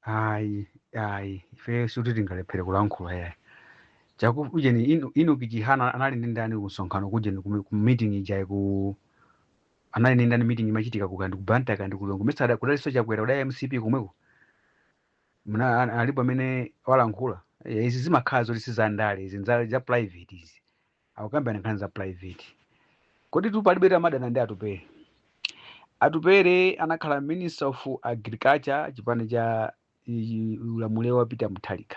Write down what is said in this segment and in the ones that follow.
Ayi, ayi, ife suti tingalephere kulankhula yayi. Chakujeni Enoch Chihana anali ndi ndani ku msonkhano kujeni ku meeting ija ku anali ndi ndani? Meeting imachitika ku kandi ku Blantyre kandi ku Lilongwe. Mesa kudalinso Chakwera, kudali MCP komweko. Muna alipo amene walankhula. Izi zimakhala zoti sizandale izi, za private izi, akukambirana nkhani za private. Kodi tu palibe amadana ndi Atupere? Atupere anakhala Minister of Agriculture chipani cha ulamuliro wa Peter Mutharika.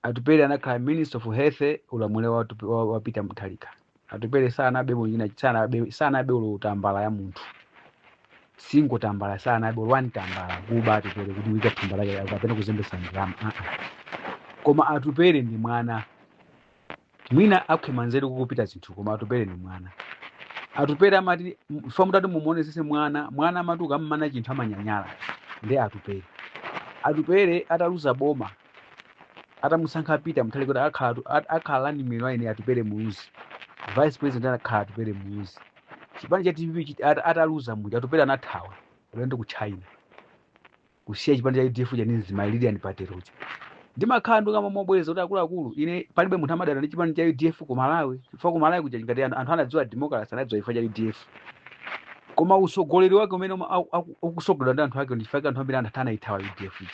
Atupere anakhala Minister of Health ulamuliro wa Peter Mutharika. Atupere sanabe mwina, sanabe ulo tambala ya munthu, singo tambala sanabe, ulo one tambala kuba Atupere kuti wika thumba lake kapena kuzembesa ndalama, uh -uh. Koma Atupere ndi mwana, mwina akhwima nzeru kukupita zinthu, koma Atupere ndi mwana. Atupere amati fa mutati mumuone sise mwana, mwana amati ukammana chinthu amanyanyala. Ndi Atupere, Atupere ataluza boma, atamusankha Peter Mutharika kuti akhala running mate ine Atupere Muluzi, vice president anakhala Atupere Muluzi. Chipani cha DPP ataluza muja, Atupere anathawa ulendo ku China, kusiya chipani cha UDF cha ndi Lilian Patel uja. Ndimakhala ndikama mobweza kuti akuluakulu, ine palibe munthu amadana ndi chipani cha UDF ku Malawi, chifukwa ku Malawi kuja ngati anthu anadziwa democracy, anadziwa chifukwa cha UDF. Koma usogoleri wake umene ukusogolera ndi anthu ake, ndi chifukwa anthu ambiri anthu anayithawa UDF ija.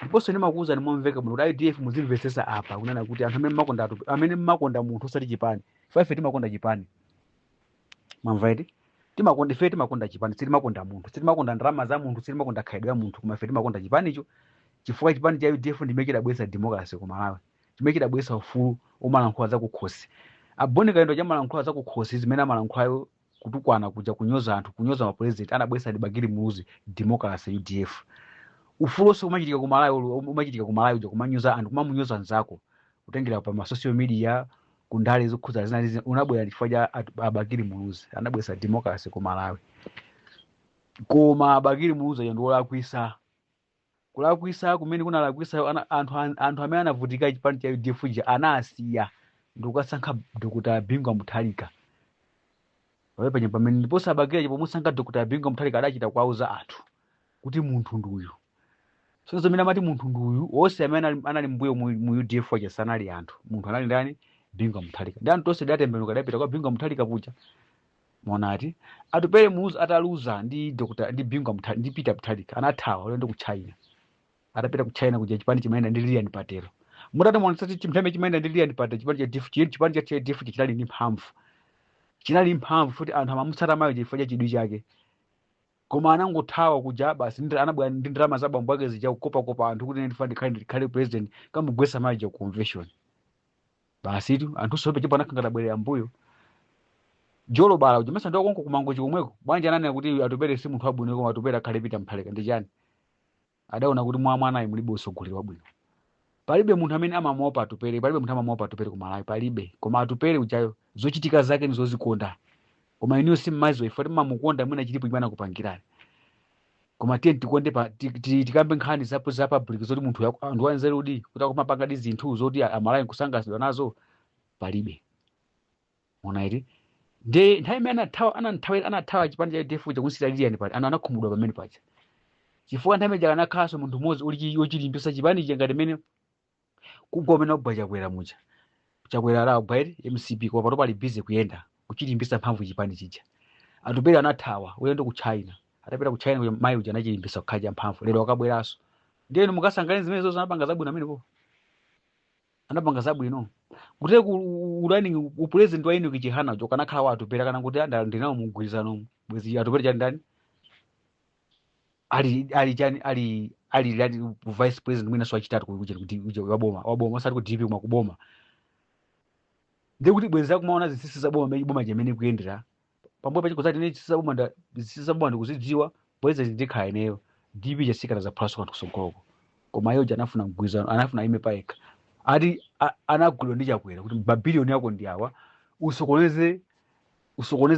Ndiponso ndimakuwuzani momveka bwino kuti UDF muzimvetsetsa apa, kunena kuti anthu amene mmakonda amene mmakonda munthu osati chipani, chifukwa ife timakonda chipani, mwamva iti? Timakonda, ife timakonda chipani, sitimakonda munthu, sitimakonda ndalama za munthu, sitimakonda khalidwe ya munthu, koma ife timakonda chipanicho, chifukwa chipani cha UDF ndimene chidabweretsa democracy ku Malawi, chimene chidabweretsa ufulu umalankhula zakukhosi. Aboni Kalindo chamalankhula zakukhosi zimene amalankhulayo, kutukwana kuja, kunyoza anthu, kunyoza mapresident, anabweretsa ndi Bakili Muluzi democracy UDF. Ufulu onse umachitika ku Malawi, umachitika ku Malawi uja, kumanyoza anthu, kumamunyoza nzako, kutengera pa ma social media, kundale zokhudza zina ndi zina, unabwera chifukwa cha Abakili Muluzi anabweretsa democracy ku Malawi. Koma Abakili Muluzi aja ndi olakwisa, kulakwisa kumene kunalakwisa anthu amene anavutika chipani cha UDF ija anasiya ndikukasankha Dr. Bingu Mutharika pamene paja pamene. Ndiponso Abakili pomusankha Dr. Bingu Mutharika adachita kuwauza anthu kuti munthu nduyu. So zimene amati munthu nduyu, onse amene anali mbuyo mu UDF aja sanali anthu, munthu anali ndani? Bingu Mutharika. Ndi anthu onse adatembenuka, adapita kwa Bingu Mutharika kuja. Monati Atupele Muluzi ataluza ndi Dr. ndi Bingu Mutharika ndi Peter Mutharika, anathawa ulendo ku China. Atapita ku China kuja, chipani chimayenda ndi Lilian Patel. Mutati muonetsa chimtheme chimayenda ndi Lilian Patel, chipani cha DF, chipani cha DF chinali ndi mphamvu, chinali mphamvu futi anthu amamutsata mayo chifukwa cha chidwi chake. Koma anangothawa kuja basi, anabwera ndi ndalama za bambo ake zija, kukopakopa anthu kuti ine ndifuna ndikhale president, kamugwesa mayo ku convention basi tu. Anthu sope chipo anakhanga tabwerera mbuyo. Jolobala uja mesa ndiwakonko kumango chikomweko bwanji ananena kuti Atupele si munthu wabwino, koma Atupele akhale Peter Mutharika? Ndi chani? Adaona kuti mwa mwanayi mulibe utsogoleri wabwino. Palibe munthu amene amamuopa Atupele, palibe munthu amamuopa Atupele ku Malawi, palibe. Koma Atupele ujayo zochitika zake ndi zozikonda, koma inuyo simmaziwa ifo timamukonda, mwina chilipo chimene akupangirani. Koma tiye tikonde pa tikambe nkhani za public zoti munthu anthu wanzerudi kuti akumapanga di zinthu zoti Amalawi nkusangalatsidwa nazo, palibe. Mona iti ndi nthawi imene anathawa chipani cha UDF chakunsira Lilian pali anthu anakhumudwa pamene paja, chifukwa nthawi imene anakhalanso munthu mmodzi uli wochilimbisa chipani cha ngati imene kugwa umene wagwa Chakwera muja. Chakwera alagwa iti MCP, koma pano pali busy kuyenda kuchilimbisa mphamvu chipani chija. Atupele anathawa ulendo ku China. Atapita ku China kuja, mayi uja anachilimbisa kukhala cha mphamvu. Lero akabweranso, ndiyenu mukasangane zimene zonse anapanga zabwino amenepo, anapanga zabwino kuti ku running upresident wa Enoch Chihana ujo kanakhala wa Atupele, kana kuti ndinawo mugwirizano bwezi Atupele chani ndani ali chani ali vice president mwina so achitatu kuti waboma, osati ku DP koma kuboma. Ndiye kuti bwezi akumaona zinsinsi za boma, mene boma chimene kuyendera pambuyo pachi kuzati ine zinsinsi za boma zinsinsi za boma ndikuzidziwa, bwezi ndikhala ineyo DP chasikana zaphulaso kanthu kusogoloko. Koma iye uja anafuna mgwirizano, anafuna ime payekha. Ati anagulidwa ndi Chakwera kuti mabiliyoni yako ndi awa, usokoneze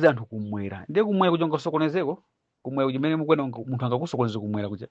anthu kumwera. Ndiye kumwera kuja ungasokonezeko? Kumwera kuja mene mukwena munthu angakusokoneze kumwera kuja?